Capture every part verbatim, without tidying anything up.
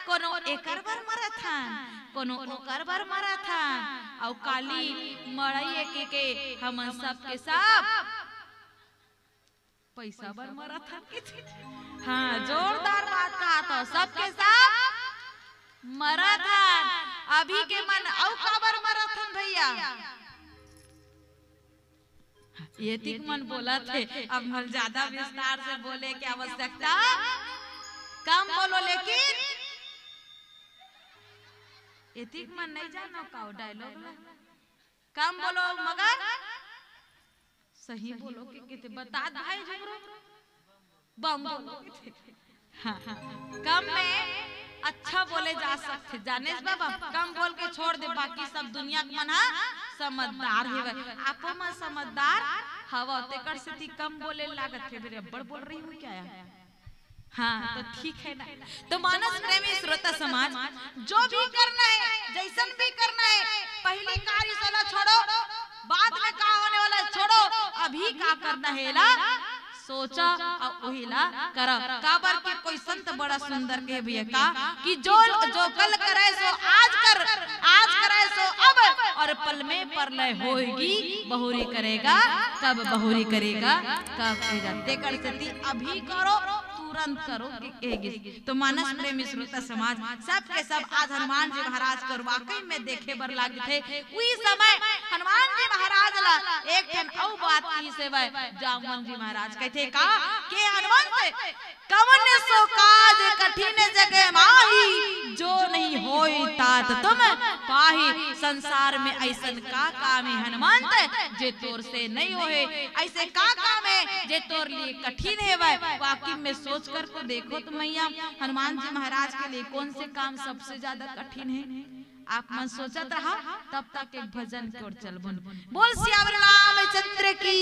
कोनो एकर बर मरत हन, कोनो ओकर बर मरत हन, अउ काली मड़ई एके के हमन सब के सब पैसा बर मरत हन। हाँ, जोरदार बात कहा तो, सबके सब मरत हन। अभी के मन अउ काबर मरत हन भैया? एतिक मन बोलत हे, अब मोला ज्यादा विस्तार से बोले के आवश्यकता कम बोलो, लेकिन एतिक मन नहीं जानो का dialogue ला। कम बोलो मगर सही बोलो के किते बता भाई झुमरू बम बोलो। हाँ, कम में अच्छा बोले जा सकथे, जानेस बाबा, कम बोल के छोड़ दे, बाकी सब दुनिया के मन हा समझदार हेवय। आपो मन समझदार हवव, तेकर सेती कम बोले लागत हे। फिर अब्बड़ बोल रही हूँ क्या यार? हाँ, तो ठीक है ना। तो मानस प्रेमी श्रोता समाज, जो भी करना है, जैसन भी करना है, पहली कार्य साला छोड़ो, बाद में का होने वाला है छोड़ो, अभी का करना है ला सोचा अउ उही ला करा। काबर के कोई संत बड़ा सुंदर कहे भैया का कि जो जो कल करे सो आज कर, आज करे सो अब, और पल में परलय होएगी। बहुरी करेगा कब, बहुरी करेगा कब। तेकर सेती अभी करो, तुरंत करो। तो मानस प्रेमी श्रोता समाज, सबके सब आज हनुमान जी महाराज कर वाकई में देखे बर लागथे। उही समय हनुमान जी महाराज ला एक ठन अउ बात की सेवा जामवन जी महाराज कहथे का के हनुमंत, कवन सो काज कठिन जग माही, जो नहीं होई तात तुम पाही। संसार में ऐसन का काम है हनुमंत, जे तोर से नहीं होए? ऐसे का काम है जे तोर लिए कठिन है? वह वाकई में सोच कर को देखो तो मैया, हनुमान जी महाराज के लिए कौन से काम सबसे ज्यादा कठिन है? आप मन सोचत रहा, तब तक एक भजन की ओर चल बन। बोल सियावर रामचंद्र की।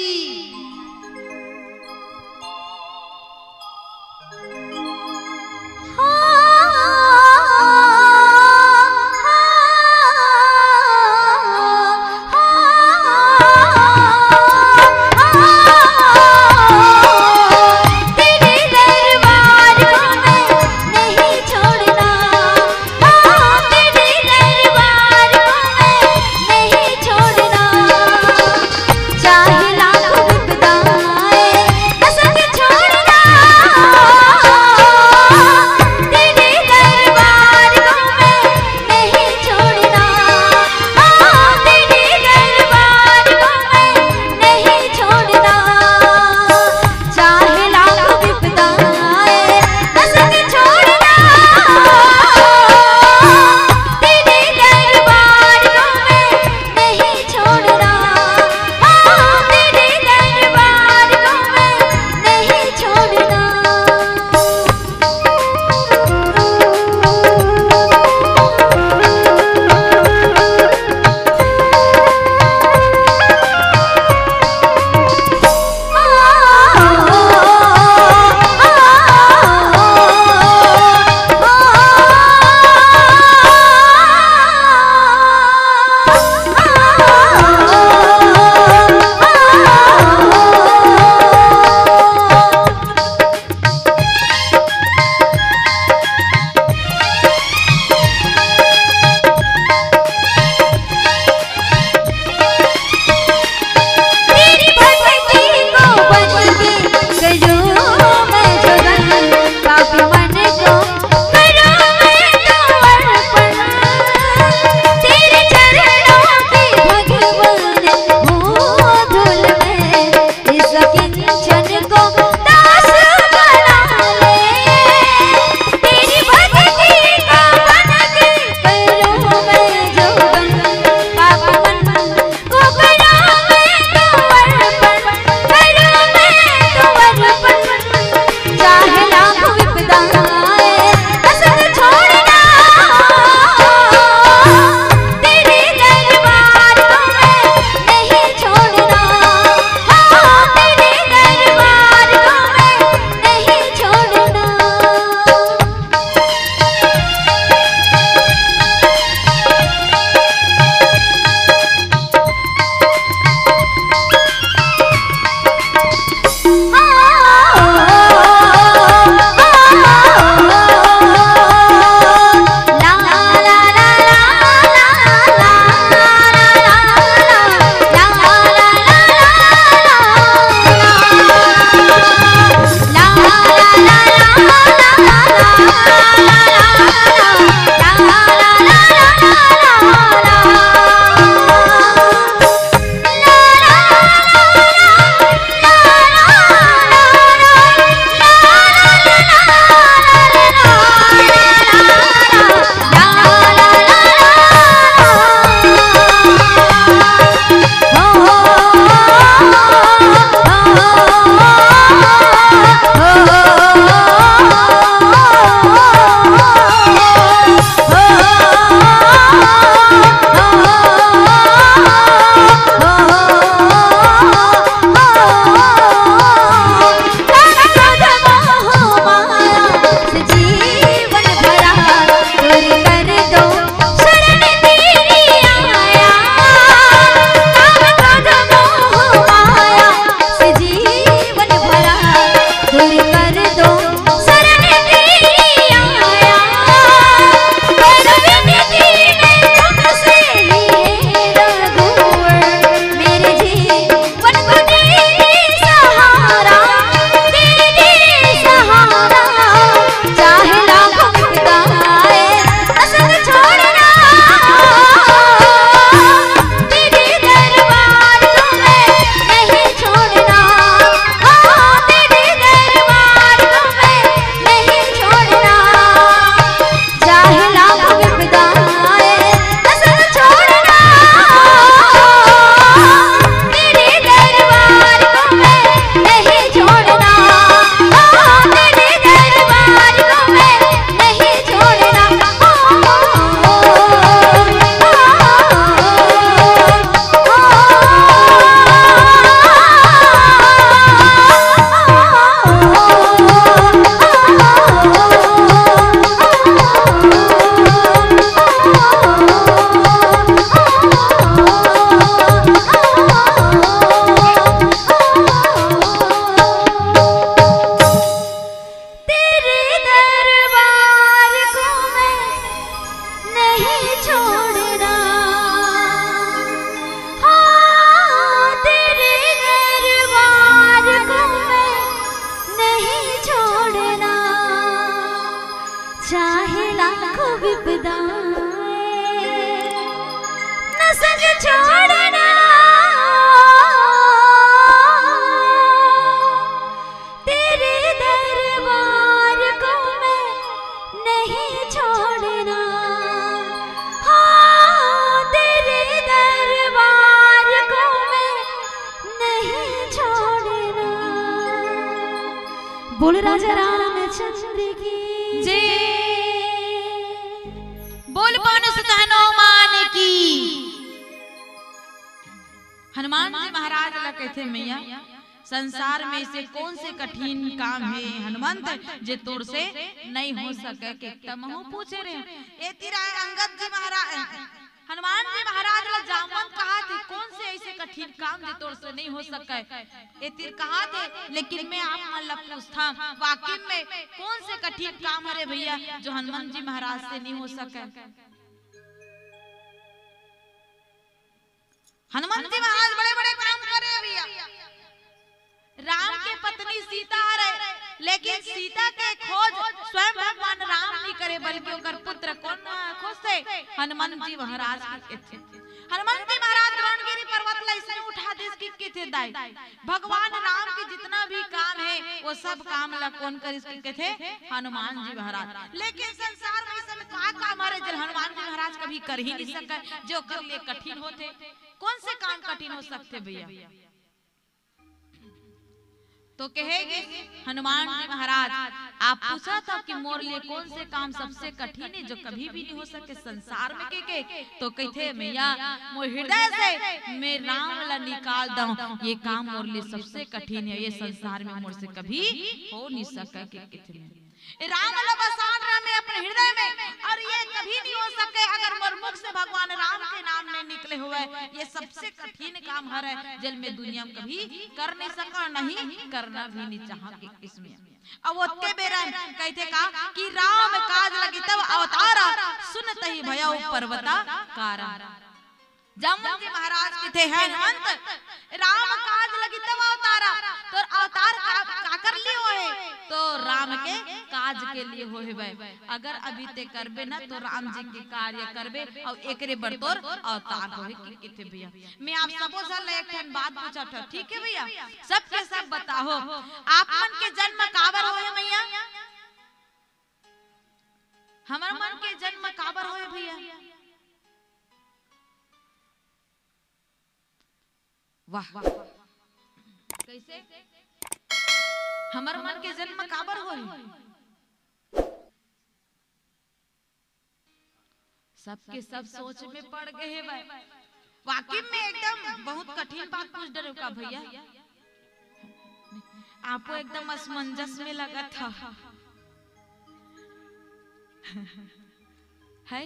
चाहे लाखों विपदाएं, न संग छोड़ना। तेरे दरबार को मैं नहीं छोड़ना। हाँ, तेरे दरबार को मैं नहीं छोड़ना। बोल राजा रामचंद्र की जय। बोल पवन सुत हनुमान की। हनुमान जी महाराज ला कहिथे, मैया, संसार में से कौन से कठिन काम हे हनुमंत, जे तोर से नहीं हो सके, के तमहू पूछे रहे। ए तीर अंगद जी महाराज, हनुमान जी महाराज ला जामवंत कहाथे, कौन से ऐसे कठिन काम जे तोर से नहीं हो सके? ए तीर कहाथे, लेकिन मैं आप मन ला पूछथंव, वाकई में कौन से कठिन काम हरे भैया, जो हनुमान जी महाराज से नहीं हो सके? हनुमान जी महाराज बड़े-बड़े काम करे भैया। राम के पत्नी सीता हरे, लेकिन सीता के खोज स्वयं भगवान राम नहीं करे, बल्कि ओकर पुत्र कोन खोजथे? हनुमान जी महाराज के। हनुमान जी महाराज द्रोणगिरी पर्वत ला अइसने उठा देस कि कहिथे दाई, भगवान राम के जितना भी काम हे, वो सब काम ला कोन करिस कि कहिथे? हनुमान जी महाराज। लेकिन संसार में अइसन का काम हरे, जे हनुमान जी महाराज कभी कर ही नहीं सके, जो कर लिए कठिन होथे? कौन से काम कठिन हो सकथे भैया? तो कहेगी हनुमान जी महाराज, आप पूछा था कि मोर लिए कौन से काम सबसे कठिन है, जो कभी भी नहीं हो सके संसार में, के, के? तो कहिथे, मैया, मोर हृदय से मैं राम ला निकाल दंव, ये काम मोर लिए सबसे कठिन है, ये संसार में मोर से कभी हो नहीं सके, के कहिथे। राम ला बसान रहा मैं अपन हृदय में, और ये कभी नहीं हो सके अगर मोर मुख से भगवान राम के नाम नहीं निकले होवय। ये सबसे कठिन काम हरे, जेल मैं दुनिया में कभी कर नहीं सका, नहीं करना भी नहीं चाहा के इसमें। अब ओतके बेरन कहिथे का कि राम काज लगी तब अवतारा, सुनत ही भयउ पर्वता कारा। जामवंत जी महाराज कहिथे, हनुमंत, राम काज लगी तब अवतारा, तोर अवतार का, काकर लिए होहे? तो राम के काज के लिए होहे भाई। अगर अभी ते करबे ना, तो राम जी के कार्य करबे, अउ एकरे बर तोर अवतार होहे कि कहिथे भैया। मैं आप सबो झन ला एक ठन बात पूछत हंव, ठीक है भैया? सबके सब बताहो, आप मन के जन्म काबर होहे मैया? हमर मन के जन्म काबर होहे भैया? वाह, कैसे? हमर मन के जन्म काबर होहे? सबके सब सोच में पड़ गए हे भाई। वाकई में एकदम बहुत कठिन बात पूछ डरे का भैया। आपो एकदम असमंजस में लगत ह। है?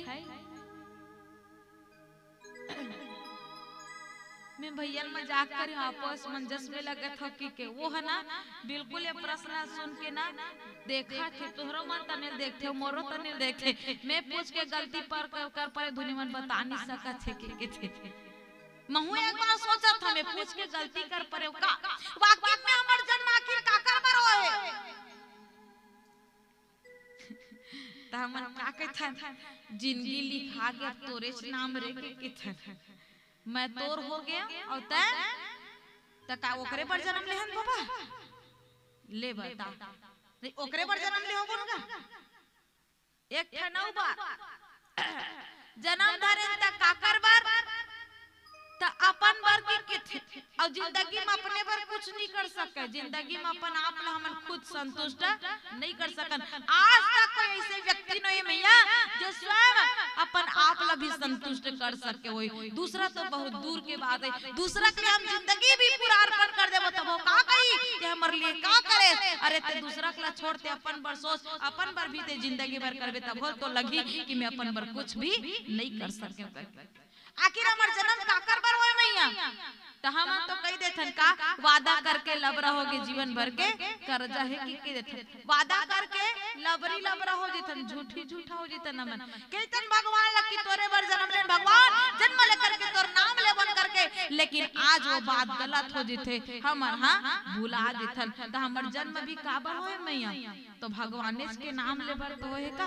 मैं भैया ल मजाक करी, आपो असमंजस में लगत हो कि के? वो है ना, बिल्कुल ये प्रश्न सुन के ना, देखा थे, तोहरो मन तनिल देखथे, मोरो तनिल देखथे। मैं पूछ के गलती पर कर, कर परे दुनिया मन बता नहीं सकत थे कि, के थे। महू एक बार सोचत था, मैं पूछ के गलती कर परे का? वाकई में हमर जन्म आखिर काकर बर होए? त हमन का कहिथन, जिंदगी लिखा गे अब तोरेच नाम रे के कहिथन। मैं तोर हो गया अउ तैं त का ओकरे बर जन्म लेहन बाबा? ले बता। नहीं, ओकरे बर जन्म ले होबो न गा? एक ठन अउ बात। जन्म धरेन त काकर बर? त अपन बर की किथे। अउ जिंदगी में अपने बर कुछ नहीं कर सके। जिंदगी में अपन आप ला हमन खुद संतुष्ट नहीं कर सकन। आज तक कोई ऐसे व्यक्ति नहीं मैया, जो स्वयं अपन आप ला भी संतुष्ट कर सके होई। दूसरा तो बहुत दूर के बात है। दूसरा के लिए हम जिंदगी भी पूरा अर्पण कर देबो, तब वो का कही कि हमर लिए का करे? अरे, ते दूसरा के ला छोड़, ते अपन बर सोच, अपन बर भी ते जिंदगी भर करबे, तब हो तो लगही कि मैं अपन बर कुछ भी नहीं कर सके। आखिर हमर जन्म काकर बर होए मैया? त हमन तो कहि देथन का, वादा करके लब रहोगे, जीवन भर के कर्जा है कि कहि देथन। वादा करके लबरी लबरा हो जइथन, झूठी झूठा हो जइथन हमन। कहिथन भगवान ला कि तोरे बर जन्म लेन भगवान, जन्म लेकर के तोर नाम लेवन करके, लेकिन आज वो बात गलत हो जइथे, हमन हा भुला देथन। त हमर जन्म भी काबर होए मैया? तो भगवानेच के नाम ले बर तो होए का?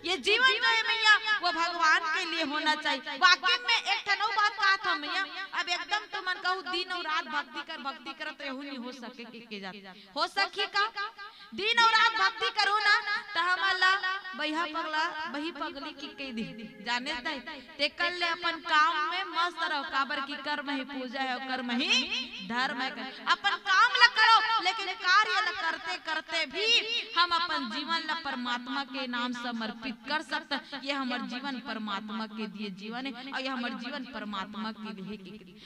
ये जीवन जो है मैया, वो भगवान के लिए होना चाहिए। वाकई में एक ठन अउ बात कहा था मैया, अब एकदम तुमन कहू दिन अउ रात भक्ति कर, भक्ति कर, तो यहू नहीं हो सके के, के जात। हो सकी का? दिन अउ रात भक्ति करो ना, त हमन ला बइहा पगला, बही पगली की कह दी, जाने दे। तेकर ले अपन काम में मस्त रहो, काबर की कर्म ही पूजा है, कर्म ही धर्म है। अपन काम ला करो, लेकिन कार्य ला करते करते भी हम अपन जीवन ला परमात्मा के नाम समर्पित कर सकते। ये हमर जीवन परमात्मा के दिए जीवन है, और ये हमर जीवन परमात्मा के लिए है।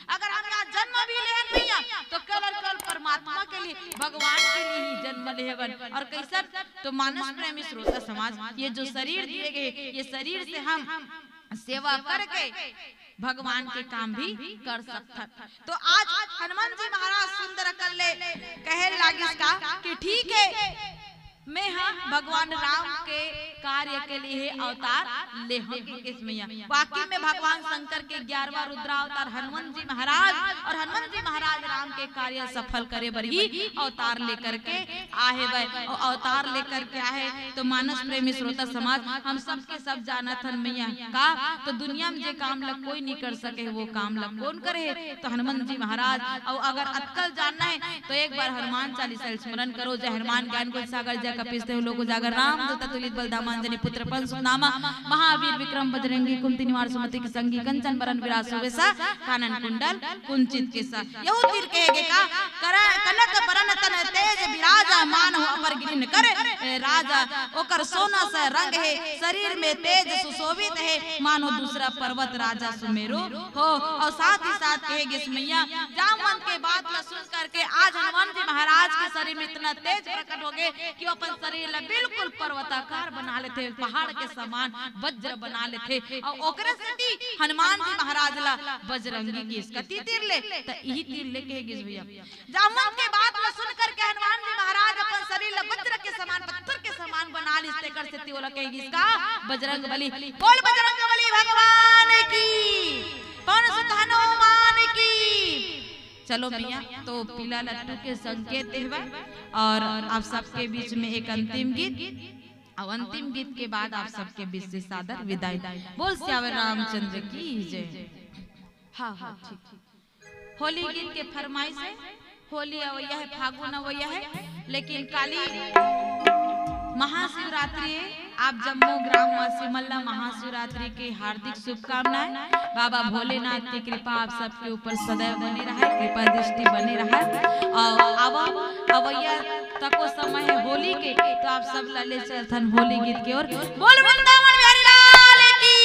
अगर हम यहाँ जन्म भी लेहन भैया, तो केवल केवल परमात्मा के लिए, भगवान के लिए ही जन्म लेहन। और कैसन? तो मानस प्रेमी श्रोता समाज, ये जो शरीर दिए गए, ये शरीर से हम सेवा करके भगवान के काम भी कर सकथन। तो आज हनुमान जी महाराज सुंदर कर ले कहे लागिस का कि ठीक है, मैं हा भगवान राम के कार्य के लिए अवतार ले हूँ, किस मैया। वाकई में भगवान शंकर के ग्यारहवाँ रुद्रावतार हनुमान जी महाराज, और हनुमान जी महाराज राम के कार्य सफल करे बर ही अवतार लेकर के आहे बै, और अवतार लेकर के आहे। तो मानस प्रेमी श्रोता समाज, हम सब के सब जानत हन मैया का, तो दुनिया में जे काम ला कोई नहीं कर सके, वो काम ला कौन करे? तो हनुमान जी महाराज। और अगर अतका ल जानना है, तो एक बार हनुमान चालीसा ल स्मरण करो। जय हनुमान ज्ञान गुण सागर, जय कपीस तिहुँ लोक उजागर, राम दूत अतुलित बल धामा, अंजनी पुत्र पवन सुत नामा, महावीर विक्रम बजरंगी, कुमति निवार सुमति के संगी, कंचन बरन विराज सुबेसा, कानन कुंडल कुंचित केसा। यहू तीर कहे गे का, कर-, कनक बरन तन तेज बिराजा, मानहु अपर गिरिन कर, ए, राजा। ओकर सोना सा रंग है, शरीर में तेज सुशोभित है, मानो दूसरा पर्वत राजा सुमेरु हो। और साथ ही साथ कहे गिस मैया, जामवंत के बात ला सुन करके आज हनुमान जी महाराज के शरीर में इतना तेज प्रकट हो गए कि वो अपन शरीर ला बिल्कुल पर्वताकार बना लेथे, पहाड़ के समान वज्र बना लेथे। और ओकरे सेती हनुमान जी महाराज ला बजरंगी गिस कती तीर ले, त इही तीर ले कहे गिस भैया। जामवंत के बात ला सुन करके हनुमान जी महाराज अपन शरीर ला वज्र के समान, पत्थर के समान बना लिस, तेकर सेती ओला कहे गिस का बजरंग बली। बोल बजरंग बली भगवान की, पवन सुत हनुमान की। चलो मैया, तो पीला लट्टू के संकेत देवा और आप सबके बीच में एक अंतिम गीत, और अंतिम गीत के बाद आप सबके बीच से सादर विदाई। बोल सियावर रामचंद्र की जय। हाँ, हाँ, ठीक, ठीक। होली गीत के फरमाइश है, होली अवैया है, फागुन अवैया है, लेकिन काली महाशिवरात्रि है। आप जम्मो ग्रामवासी मन ला महाशिवरात्रि के हार्दिक शुभकामनाएं। बाबा भोलेनाथ की कृपा आप सबके ऊपर सदैव बने रहे, कृपा दृष्टि बने रहे। और आवा अवैया तको समय है होली के, तो आप सब ला ले चलथन होली गीत के ओर। बोल वृंदावन बिहारी लाल की।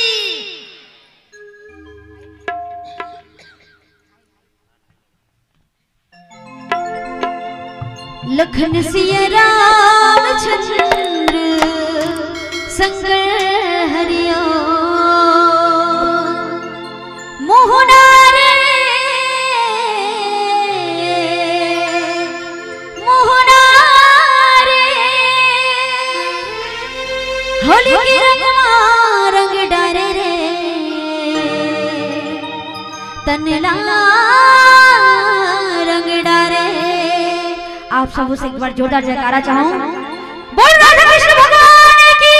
लखन सिया रामचंद्र शंकर हरिओ। मोहना रे, मोहना रे, होली के रंगवा रंग डारे रे, तन ला रंग डारे। आप सबों से एक बार जोरदार जयकारा चाहूं। बोल राधा कृष्ण भगवान की।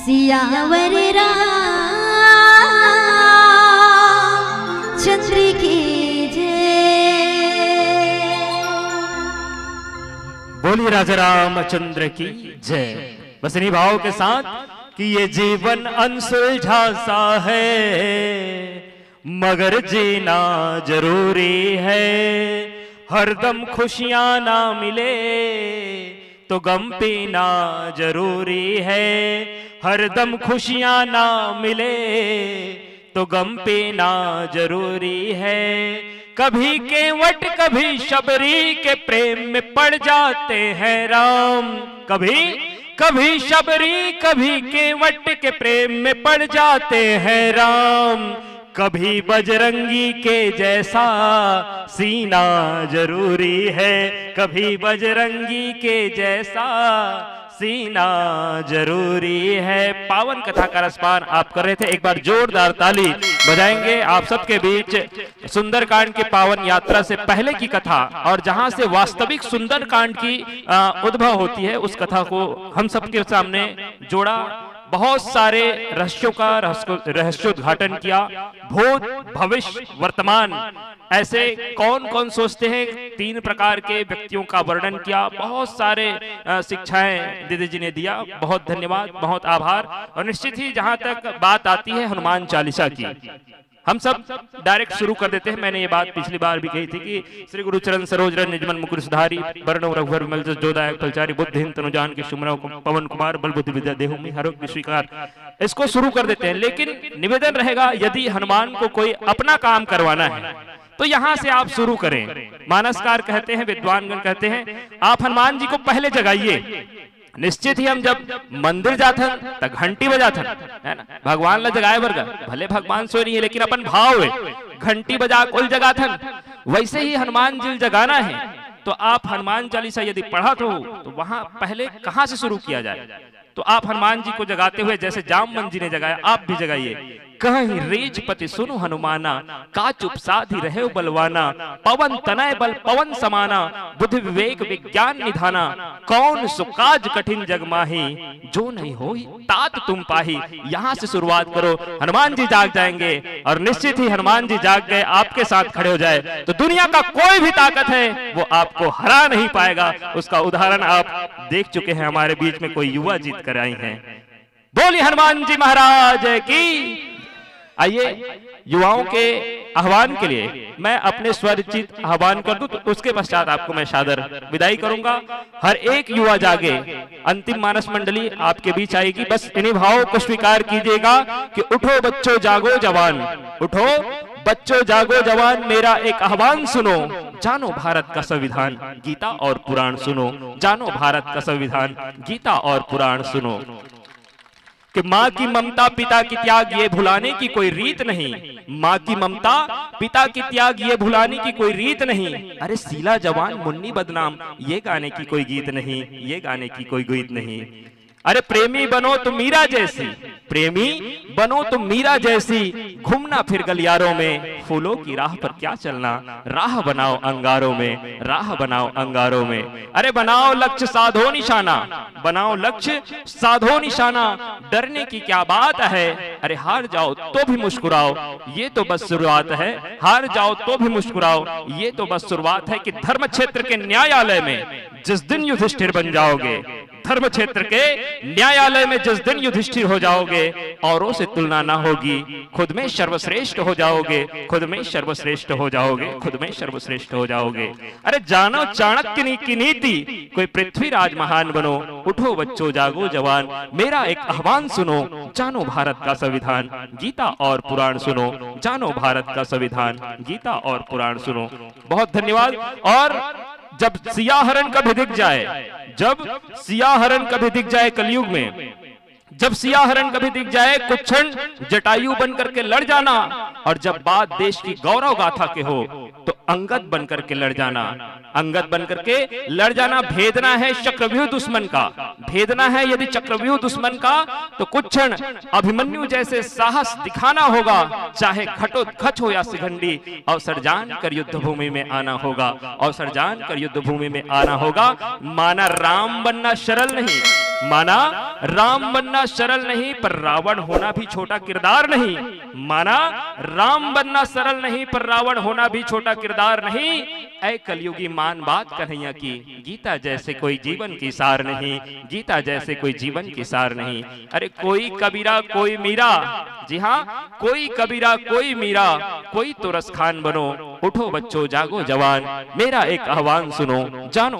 सियावर रामचंद्र की जय। बोलिए राजा रामचंद्र की जय। बस इन्हीं भावों के साथ कि ये जीवन अनसुलझा सा है, मगर जीना जरूरी है। हरदम खुशियां ना मिले तो गम पीना जरूरी है। हरदम खुशियां ना मिले तो गम पीना जरूरी है। कभी केवट कभी शबरी के प्रेम में पड़ जाते हैं राम। कभी कभी शबरी कभी केवट के प्रेम में पड़ जाते हैं राम। कभी बजरंगी के जैसा सीना जरूरी है। कभी बजरंगी के जैसा सीना जरूरी है। पावन कथा का रसपान आप कर रहे थे, एक बार जोरदार ताली बजाएंगे आप सबके बीच। सुंदरकांड की पावन यात्रा से पहले की कथा और जहां से वास्तविक सुंदरकांड की, अ, उद्भव होती है, उस कथा को हम सबके सामने जोड़ा। बहुत सारे रहस्यों का रहस्य-, रहस्योद्घाटन किया। भूत, भविष्य, वर्तमान, ऐसे कौन कौन सोचते हैं, तीन प्रकार के व्यक्तियों का वर्णन किया। बहुत सारे, अ, शिक्षाएं दीदी जी ने दिया। बहुत धन्यवाद, बहुत आभार। और निश्चित ही जहां तक बात आती है हनुमान चालीसा की, हम सब डायरेक्ट शुरू कर देते हैं। मैंने ये बात पिछली बार भी कही थी कि श्री गुरु चरण सरोज रज निजमन मुकुर सुधारी, वरण रघुवर विमल जस जो दायक फलचारी, बुद्धिहीन तनु जान के सुमिरौ पवन कुमार, बल बुद्धि विद्या देहु मी हरो की स्वीकार। इसको शुरू कर देते हैं, लेकिन निवेदन रहेगा, यदि हनुमान को कोई अपना काम करवाना है तो यहां से आप शुरू करें। मानसकार कहते हैं, विद्वानगण कहते हैं, आप हनुमान जी को पहले जगाइए। निश्चित ही हम जब मंदिर जाथन त घंटी बजाथन, है ना, भगवान ला जगाए बर गा, भले भगवान सोए नहीं है लेकिन अपन भाव है, घंटी बजा कोल जगाथन। वैसे ही हनुमान जी ल जगाना है तो आप हनुमान चालीसा यदि पढ़त हो तो वहां पहले कहां से शुरू किया जाए? तो आप हनुमान जी को जगाते हुए जैसे जामवंत जी ने जगाया, आप भी जगाइए। कहि रीझ पति सुनु हनुमाना, का चुप साधि रहे बलवाना। पवन तनय बल पवन समाना, बुद्धि विवेक विज्ञान निधाना। कौन सो काज कठिन जग माही, जो नहीं होई तात तुम पाही। यहां से शुरुआत करो, हनुमान जी जाग जाएंगे और निश्चित ही हनुमान जी जाग गए, आपके साथ खड़े हो जाए तो दुनिया का कोई भी ताकत है वो आपको हरा नहीं पाएगा। उसका उदाहरण आप देख चुके हैं, हमारे बीच में कोई युवा जीत कर आई हैं। बोलिए हनुमान जी महाराज की। आइए, युवाओं के आह्वान के लिए मैं अपने स्वरचित आह्वान कर दूं, तो उसके पश्चात आपको मैं सादर विदाई करूंगा। हर एक युवा जागे, अंतिम मानस मंडली आपके बीच आएगी। बस इन्हीं भावों को स्वीकार कीजिएगा कि उठो बच्चों जागो जवान, उठो बच्चों जागो जवान, मेरा एक आह्वान सुनो, जानो भारत का संविधान, गीता और पुराण सुनो, जानो भारत का संविधान, गीता और पुराण सुनो। कि माँ की ममता पिता की त्याग ये भुलाने की कोई रीत नहीं, माँ की ममता पिता की त्याग ये भुलाने की कोई रीत नहीं। अरे सीला जवान मुन्नी बदनाम ये गाने की कोई गीत नहीं, ये गाने की कोई गीत नहीं। अरे प्रेमी बनो तुम मीरा जैसी, प्रेमी बनो तुम मीरा जैसी, घूमना फिर गलियारों में, फूलों की राह पर क्या चलना, राह बनाओ अंगारों में, राह बनाओ अंगारों में। अरे बनाओ लक्ष्य साधो निशाना, बनाओ लक्ष्य साधो निशाना, डरने की क्या बात है, अरे हार जाओ तो भी मुस्कुराओ, ये तो बस शुरुआत है, हार जाओ तो भी मुस्कुराओ, ये तो बस शुरुआत है कि धर्म क्षेत्र के न्यायालय में जिस दिन युधिष्ठिर बन जाओगे, धर्म क्षेत्र के न्यायालय में जिस दिन युधिष्ठिर हो जाओगे, औरों से तुलना ना होगी, खुद में सर्वश्रेष्ठ हो जाओगे, खुद में सर्वश्रेष्ठ हो जाओगे, खुद में सर्वश्रेष्ठ हो जाओगे। अरे जानो चाणक्य नी-, की नीति, कोई पृथ्वीराज महान बनो, उठो बच्चों जागो जवान, मेरा एक आह्वान सुनो, जानो भारत का संविधान, गीता और पुराण सुनो, जानो भारत का संविधान, गीता और पुराण सुनो। बहुत धन्यवाद। और जब सिया हरण कभी दिख जाए, जब सिया हरण कभी दिख जाए कलयुग में, जब सिया हरण कभी दिख जाए, कुछ क्षण जटायु बन करके लड़ जाना, और जब बात देश की गौरव गाथा के हो तो अंगद बन करके लड़ जाना, अंगद बन करके लड़ जाना। भेदना है चक्रव्यूह दुश्मन का, भेदना है यदि चक्रव्यूह दुश्मन का, तो कुछ क्षण अभिमन्यु जैसे साहस दिखाना होगा, चाहे घटोत्कच हो या शिखंडी, अवसर जान कर युद्ध भूमि में आना होगा, अवसर जान कर युद्ध भूमि में आना होगा। माना राम बनना सरल नहीं, माना, राम बनना सरल नहीं, पर रावण होना भी छोटा किरदार नहीं। माना, राम बनना सरल नहीं, पर रावण होना भी छोटा किरदार नहीं। ऐ कलयुगी, मान बात कन्हैया की, गीता जैसे कोई जीवन की सार नहीं, गीता जैसे कोई जीवन की सार नहीं। अरे, कोई कबीरा, कोई मीरा, जी हाँ, कोई कबीरा, कोई मीरा, कोई तो रसखान बनो। उठो बच्चों, जागो जवान, मेरा एक आह्वान सुनो, जानो